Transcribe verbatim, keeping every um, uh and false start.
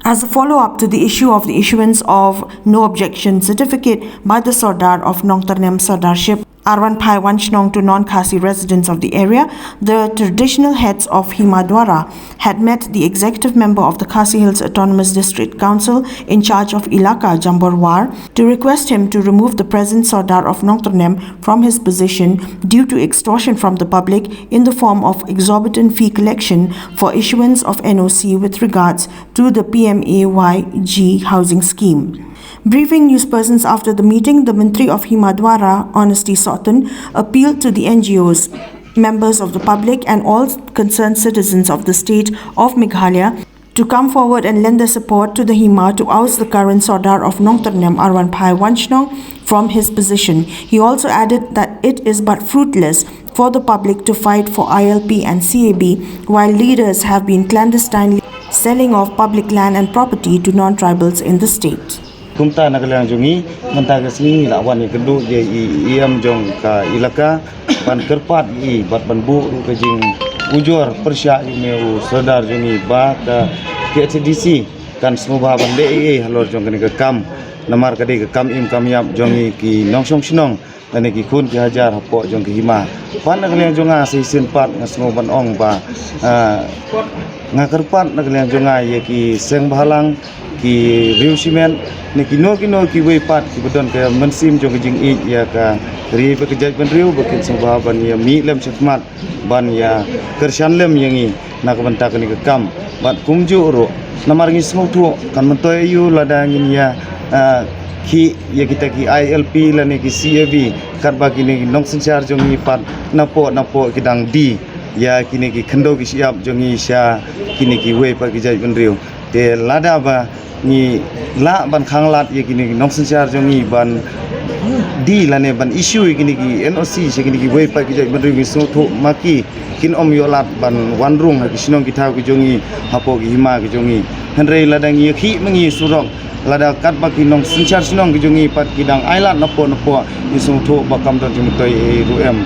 As a follow-up to the issue of the issuance of no objection certificate by the Sordar of Nongternem Sordarship, Arwan Phai Wanshnong, to non-Khasi residents of the area, the traditional heads of Himadwara had met the executive member of the Khasi Hills Autonomous District Council in charge of Ilaka Jamborwar to request him to remove the present Sordar of Nongternem from his position due to extortion from the public in the form of exorbitant fee collection for issuance of N O C with regards to the P M A Y G housing scheme. Briefing newspersons after the meeting, the Mantri of Himadwara, Honesty Soton, appealed to the N G Os, members of the public, and all concerned citizens of the state of Meghalaya to come forward and lend their support to the Hima to oust the current Sordar of Nongternem, Arwan Phai Wanshnong, from his position. He also added that it is but fruitless for the public to fight for I L P and C A B while leaders have been clandestinely selling off public land and property to non-tribals in the state. Kumta na ka liang jong ngi, mynta ka sngi ngi la wan ïakynduh ïa i E M jong ka Ilaka ban kyrpad ïa i bad ban buh ruh ka jingujor pyrshah ïa une u Sordar jong ngi ba ka K H A D C kan sngewbha ban leh ei ei halor jong kane ka kam. Namar ka dei ka kam im kam ïap jong ngi ki nongshong shnong lane ki khun ki hajar hapoh jong ka Hima. Pat na ka liang jong nga, sa shisien pat nga sngew ban ong ba, ah, nga kyrpad na ka liang jong nga ïa ki seng bhalang, ki riew shimet, ne kino kino kiwei pat kiba don ka mynsiem jong ka jingïeit ïa ka ri bad ka jaitbynriew ba kin sngewbha ban ïa mih lem shakhmat ban ïa kyrshan lem ïa ngi na ka bynta kane ka kam. Bad kumjuh ruh, namar ngi sngewthuh kan myntoi aïu lada ngin ïa, ah, khih ïa kita ki I L P lane ki C A B, katba kine ki nongsynshar jong ngi pat napoh napoh ki dang die ïa kine ki khyndew ki shyiap jong ngi sha kine kiwei pat ki jaitbynriew. Te lada ba ngi lah ban khanglad ïa kine ki nongsynshar jong ngi ban die lane ban issue ïa kine ki N O C sha kine kiwei pat ki jaitbynriew, ngi sngewthuh ma ki kin ym ïoh lad ban wan rung ha ki shnong ki thaw ki jong ngi, hapoh ki Hima ki jong ngi. Hynrei lada ngi ïa khih ma ngi surok, lada katba ki nongsynshar shnong ki jong ngi pat ki dang ailad napoh napoh, ngi sngewthuh ba kam don jingmyntoi ei ei ruh em.